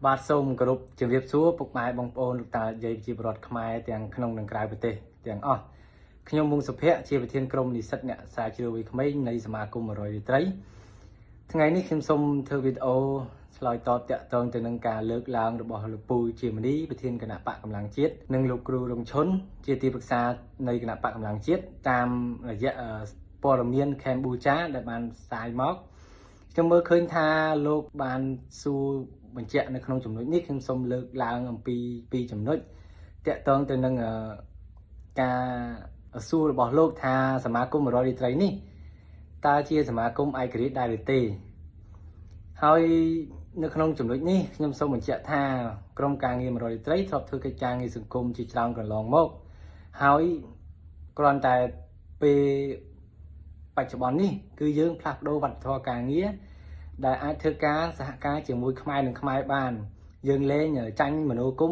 បាទសូមគោរពជំរាបសួរពុកម៉ែបងប្អូនលោកតាយាយប្រជាពលរដ្ឋខ្មែរទាំងក្នុងនិងក្រៅប្រទេសទាំងអស់ខ្ញុំមុងសុភ័ក្រជាប្រធានក្រុមនិស្សិតអ្នកស្រាវជ្រាវវ័យក្មេងនៃសមាគម100រាត្រីថ្ងៃនេះខ្ញុំសូមធ្វើវីដេអូឆ្លើយតបតាក់ទងទៅនឹងការលើកឡើងរបស់លោកពូជាមនីប្រធានគណៈបកកម្លាំងជាតិនិងលោកគ្រូរងឈុនជាទីប្រឹក្សានៃគណៈបកកម្លាំងជាតិតាមរយៈព័ត៌មានកម្ពុជាដែលបានផ្សាយមកខ្ញុំមើលឃើញថាលោកបានសួរបញ្ជាក់នៅក្នុងចំណុចនេះខ្ញុំសូមលើកឡើងអំពីពីរចំណុចតាក់ទងទៅនឹងការសួររបស់លោកថាសមាគម100រាត្រីនេះតើជាសមាគមឯករាជ្យដែរឬទេហើយនៅក្នុងចំណុចនេះខ្ញុំសូមបញ្ជាក់ថាក្រុមការងារ100រាត្រីធ្លាប់ធ្វើកិច្ចការងារសង្គមជាច្រើនកន្លងមកហើយគ្រាន់តែពេលបច្ចុប្បន្ននេះគឺយើងផ្លាស់ប្ដូរវប្បធម៌ការងារដែលអាចធ្វើការសហការជាមួយខ្មែរនិងខ្មែរបានយើងលែងចាញ់មនោគម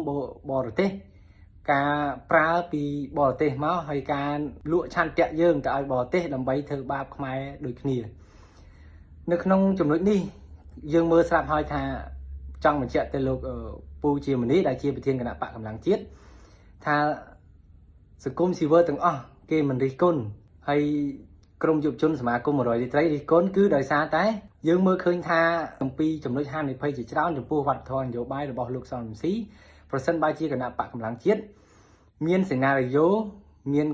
បរទេសការប្រើពីបរទេសមកហើយការលក់ឆន្ទៈយើងទៅឲ្យបរទេសដើម្បីធ្វើបាបខ្មែរដូចគ្នានៅក្នុងចំណុចនេះយើងមើលស្រាប់ហើយថាចង់បញ្ជាក់ទៅលោកពូជាមនីដែលជាប្រធានគណៈបកកម្លាំងជាតិថាសង្គមស៊ីវិលទាំងអស់គេមិនរិះគន់ហើយក្រមយុវជនសមាគម100រាត្រីរិះគន់គឺដោយសារតែយើងមើលឃើញថាអំពីចំណុចហានិភ័យជាច្រើនចំពោះវប្បធម៌នយោបាយរបស់លោកសំរងស៊ីប្រសិនបើជាគណៈបកកម្លាំងជាតិមានសេណារីយ៉ូមាន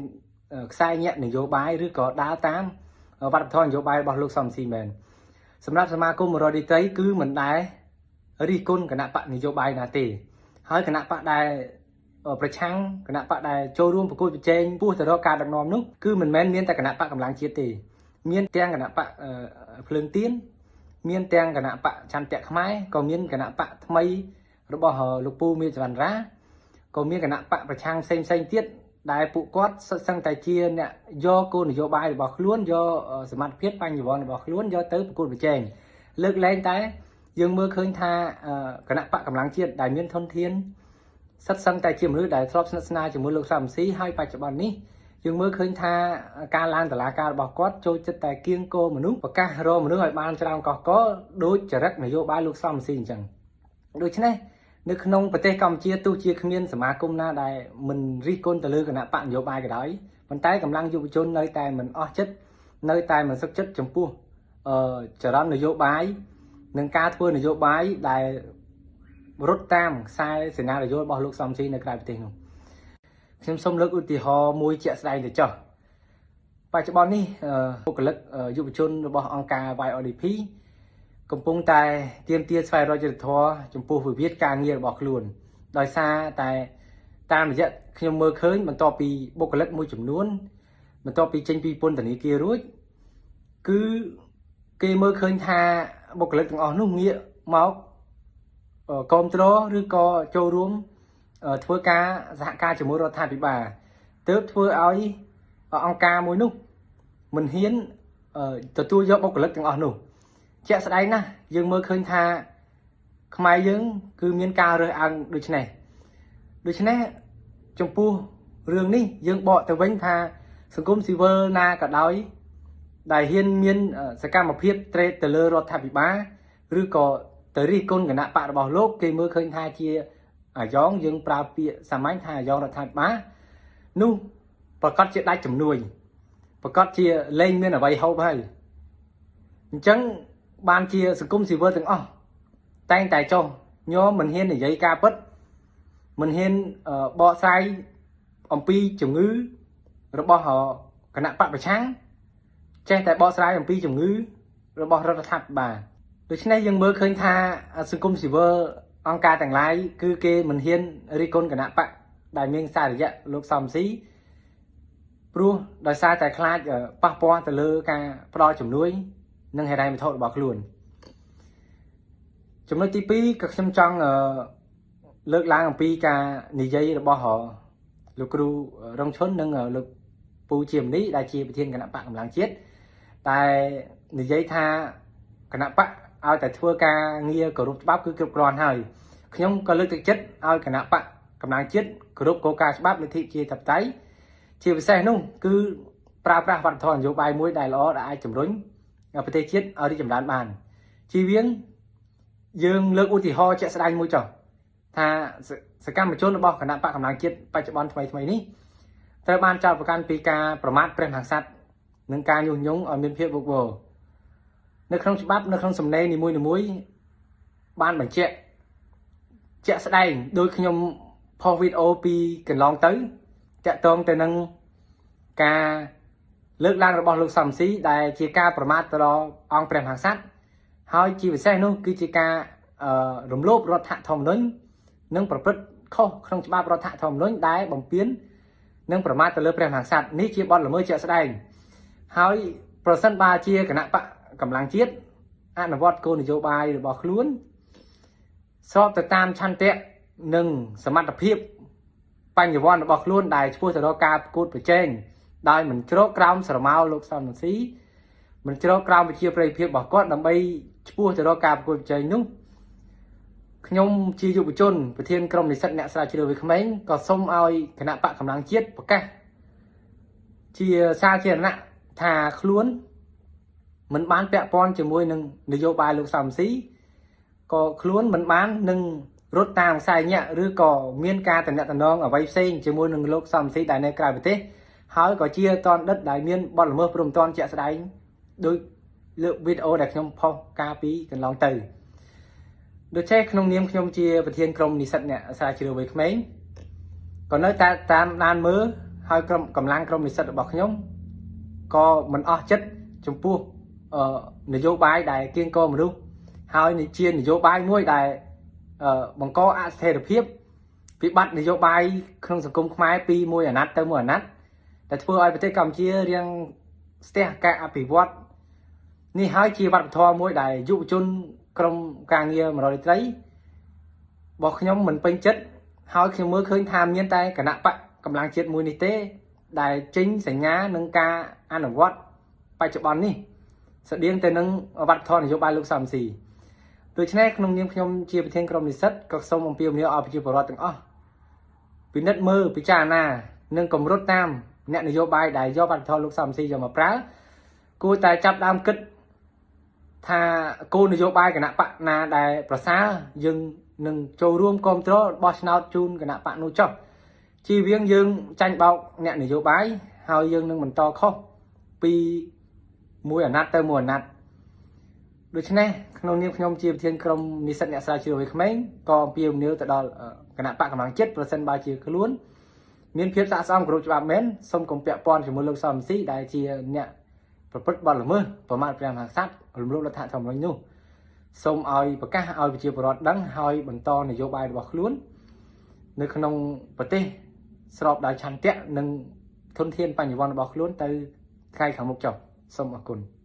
ខ្សែញាក់នយោបាយឬក៏ដើរតាមវប្បធម៌នយោបាយរបស់លោកសំរងស៊ីមែនសម្រាប់សមាគម100រាត្រីគឺមិនដែលរិះគន់គណៈបកនយោបាយណាទេហើយគណៈបកដែលប្រឆាំងគណៈបកដែលចូលរួមប្រកួតប្រជែងពោះទៅរកការដឹកនាំនោះគឺមិនមែនមានតែគណៈបកកម្លាំងជាតិទេមានទាំងគណៈបកភ្លើងទៀនមានទាំងគណៈបកឆន្ទៈខ្មែរក៏មានគណៈបកថ្មីរបស់លោកពូមេចវណ្ណរាក៏មានគណៈបកប្រឆាំងផ្សេងផ្សេងទៀតដែលពួកគាត់សុទ្ធសឹងតែជាអ្នកយកគោលនយោបាយរបស់ខ្លួនយកសមត្ថភាពបញ្ញវន្តរបស់ខ្លួនយកទៅប្រកួតប្រជែងលើកលែងតែយើងមើលឃើញថាគណៈបកកម្លាំងជាតិដែលមានធនធានសិតសឹងតែជាមនុស្សដែលធ្លាប់ស្និទ្ធស្នាលជាមួយលោកសំស៊ីហើយបច្ចុប្បន្ននេះយើងមើលឃើញថាការឡើងតឡាការរបស់គាត់ចូលចិត្តតែគៀងគោមនុស្សប្រកាសរមនុស្សឲ្យបានច្រើនកោះកដូចចរិតនយោបាយលោកសំស៊ីអញ្ចឹងដូច្នេះនៅក្នុងប្រទេសកម្ពុជាទោះជាគ្មានសមាគមណាដែលមិនរិះគន់ទៅលើគណៈបកនយោបាយក៏ដោយប៉ុន្តែកម្លាំងយុវជននៅតែមិនអស់ចិត្តនៅតែមិនសុខចិត្តចំពោះចរន្តនយោបាយនិងការធ្វើនយោបាយដែលរត់តាមខ្សែសេណារីយ៉ូរបស់លោកសំស៊ីនៅក្រៅប្រទេសនោះខ្ញុំសូមលើកឧទាហរណ៍មួយជាក់ស្ដែងទៅចុះបច្ចុប្បន្ននេះបុគ្គលិកយុវជនរបស់អង្គការ YRDP កំពុងតែទាមទារស្វែងរកយុត្តិធម៌ចំពោះវិវាទការងាររបស់ខ្លួនដោយសារតែតាមរយៈខ្ញុំមើលឃើញបន្ទាប់ពីបុគ្គលិកមួយចំនួនបន្ទាប់ពីចេញពីពន្ធនាគាររួចគឺគេមើលឃើញថាបុគ្គលិកទាំងអស់នោះងាកមកគ្រប់គ្រងឬក៏ចូលរួមធ្វើការសហការជាមួយរដ្ឋាភិបាលទើបធ្វើឲ្យអង្គការមួយនោះមិនហ៊ានទទួលយកបុគ្គលិកទាំងអស់នោះជាក់ស្ដែងណាស់យើងមើលឃើញថាខ្មែរយើងគឺមានការរើសអើងដូចនេះដូច្នេះចំពោះរឿងនេះយើងបកទៅវិញថាសង្គមស៊ីវិលណាក៏ដោយដែលហ៊ានមានសកម្មភាពត្រេតទៅលើរដ្ឋាភិបាលឬក៏ទៅរិះគន់គណៈបករបស់លោកគេមើលឃើញថាជាអាយ៉ងយើងប្រើពាក្យសាមញ្ញថាអាយ៉ងរដ្ឋាភិបាលនោះប្រកាសជាដាច់ជំនួយប្រកាសជាលែងមានអ្វីហូបហើយអញ្ចឹងបានជាសង្គមស៊ីវិលទាំងអស់តែងតែចុះញោមមិនហ៊ាននិយាយការពិតមិនហ៊ានបកស្រាយអំពីជំងឺរបស់គណៈបកប្រឆាំងចេះតែបកស្រាយអំពីជំងឺរបស់រដ្ឋាភិបាលដូច្នេះយើងមើលឃើញថាសង្គមស៊ីវិលអង្គការទាំងឡាយគឺគេមិនហ៊ានរិះគន់គណៈបកដែលមានសារយៈលោកសំស៊ីព្រោះដោយសារតែខ្លាចប៉ះពាល់ទៅលើការផ្ដល់ជំនួយនិងហិរញ្ញវត្ថុរបស់ខ្លួនចំណុចទី2ក៏ខ្ញុំចង់លើកឡើងអំពីការនិយាយរបស់លោកគ្រូរងឈុននិងលោកពូជាមនីដែលជាប្រធានគណៈបកកម្លាំងជាតិតែនិយាយថាគណៈបកឲ្យតែធ្វើការងារគោរពច្បាប់គឺគ្រប់គ្រាន់ហើយខ្ញុំក៏លើកទឹកចិត្តឲ្យគណៈបកកម្លាំងជាតិគោរពគោលការណ៍ច្បាប់លទ្ធិប្រជាធិបតេយ្យជាពិសេសនោះគឺប្រើប្រាស់វប្បធម៌នយោបាយមួយដែលល្អដែលអាចជំរុញប្រទេសជាតិឲ្យរីកចម្រើនបានជៀសវាង យើងលើកឧទាហរណ៍ជាក់ស្ដែងមួយចុះថាសកម្មជនរបស់គណៈបកកម្លាំងជាតិបច្ចុប្បន្នថ្មីថ្មីនេះត្រូវបានចោទប្រកាន់ពីការប្រមាថព្រះមហាក្សត្រនិងការញុះញង់ឲ្យមានភាពវឹកវរនៅក្នុងច្បាប់នៅក្នុងសំណេរនីមួយៗបានបញ្ជាក់ជាក់ស្ដែងដោយខ្ញុំផុសវីដេអូពីកន្លងទៅតាក់ទងទៅនឹងការលើកឡើងរបស់លោកសំស៊ីដែលជាការប្រមាថទៅដល់អង្គព្រះមហាក្សត្រហើយជាពិសេសនោះគឺជាការរំលោភរដ្ឋធម្មនុញ្ញនិងប្រព្រឹត្តខុសក្នុងច្បាប់រដ្ឋធម្មនុញ្ញដែលបំពាននិងប្រមាថទៅលើព្រះមហាក្សត្រនេះជាបទល្មើសជាក់ស្ដែងហើយប្រសិនបើជាគណៈបកកម្លាំងជាតិអនុវត្តគោលនយោបាយរបស់ខ្លួនស្របទៅតាមឆន្ទៈនិងសមត្ថភាពបញ្ញវន្តរបស់ខ្លួនដែលឆ្ពោះទៅរកការប្រកួតប្រជែងដោយមិនជ្រកក្រោមស្រមោលលោកសំរងស៊ីមិនជ្រកក្រោមវិជាប្រិយភាពរបស់គាត់ដើម្បីឆ្ពោះទៅរកការប្រកួតប្រជែងនោះខ្ញុំជាយុវជនប្រធានក្រុមនិស្សិតអ្នកស្រាវជ្រាវវ័យក្មេងក៏សូមឲ្យគណៈបកកម្លាំងជាតិប្រកាសជាសាធារណៈថាខ្លួនមិនបានពាក់ព័ន្ធជាមួយនឹងនយោបាយលោកសំស៊ីក៏ខ្លួនមិនបាននឹងរត់តាមខ្សែញាក់ឬក៏មានការតំណតំណងអ្វីផ្សេងជាមួយនឹងលោកសំស៊ីដែលនៅក្រៅប្រទេសហើយក៏ជាតនដិតដែលមានបទល្មើសព្រំប្រទានជាក់ស្ដែងដោយលើកវីដេអូដែលខ្ញុំផុសកាលពីកន្លងទៅដូច្នេះក្នុងនាមខ្ញុំជាប្រធានក្រុមនិស្សិតអ្នកស្រាវជ្រាវវ័យក្មេងក៏នៅតែតាមដានមើលហើយក្រុមកម្លាំងក្រុមនិស្សិតរបស់ខ្ញុំក៏មិនអស់ចិត្តចំពោះនយោបាយដែលគៀងគរមនុស្សហើយនេះជានយោបាយមួយដែលបង្កអស្ថិរភាពវិបត្តិនយោបាយក្នុងសង្គមខ្មែរពីមួយអាណត្តិទៅមួយអាណត្តិដែលធ្វើឲ្យប្រទេសកម្ពុជារៀងស្ទះការអភិវឌ្ឍនេះហើយជាវប្បធម៌មួយដែលយុវជនក្រុមការងារ100រាត្រីរបស់ខ្ញុំមិនពេញចិត្តហើយខ្ញុំមើលឃើញថាមានតែគណៈបកកម្លាំងជាតិមួយនេះទេដែលចេញសញ្ញានឹងការអនុវត្តបច្ចុប្បន្ននេះស្តៀងទៅនឹងវប្បធម៌នយោបាយលោកសំស៊ីដូច្នេះក្នុងនាមខ្ញុំជាប្រធានក្រុមនិស្សិតក៏សូមអំពាវនាវឲ្យប្រជាពលរដ្ឋទាំងអស់ពិនិត្យមើលពិចារណានិងកម្រុតតាមអ្នកនយោបាយដែលយកវប្បធម៌លោកសំស៊ីយកមកប្រើគួរតែចាប់ដើមគិតថាគោលនយោបាយគណៈបកណាដែលប្រសើរយើងនឹងចូលរួមគ្រប់គ្រងបោះឆ្នោតជូនគណៈបកនោះចុះជៀសវាងយើងចាញ់បោកអ្នកនយោបាយហើយយើងនឹងបន្តខុសពីមួយអាណត្តិទៅមួយអាណត្តិដូច្នេះក្នុងនាមខ្ញុំជាប្រធានក្រុមនិស្សិតអ្នកស្រាវជ្រាវវ័យក្មេងក៏អំពាវនាវទៅដល់គណៈបកកម្លាំងជាតិប្រសិនបើជាខ្លួនមានភាពស័ក្តិសមគ្រប់ច្បាប់មែនសូមកុំពាក់ព័ន្ធជាមួយលោកសំស៊ីដែលជាអ្នកប្រព្រឹត្តបទល្មើសប្រមាថព្រះមហាក្សត្ររំលោភរដ្ឋធម្មនុញ្ញនោះសូមឲ្យប្រកាសឲ្យប្រជាពលរដ្ឋដឹងហើយបន្តនយោបាយរបស់ខ្លួននៅក្នុងប្រទេសស្របដោយឆន្ទៈនិងធនធានបញ្ញវន្តរបស់ខ្លួនទៅថ្ងៃខាងមុខចុះសូមអរគុណ។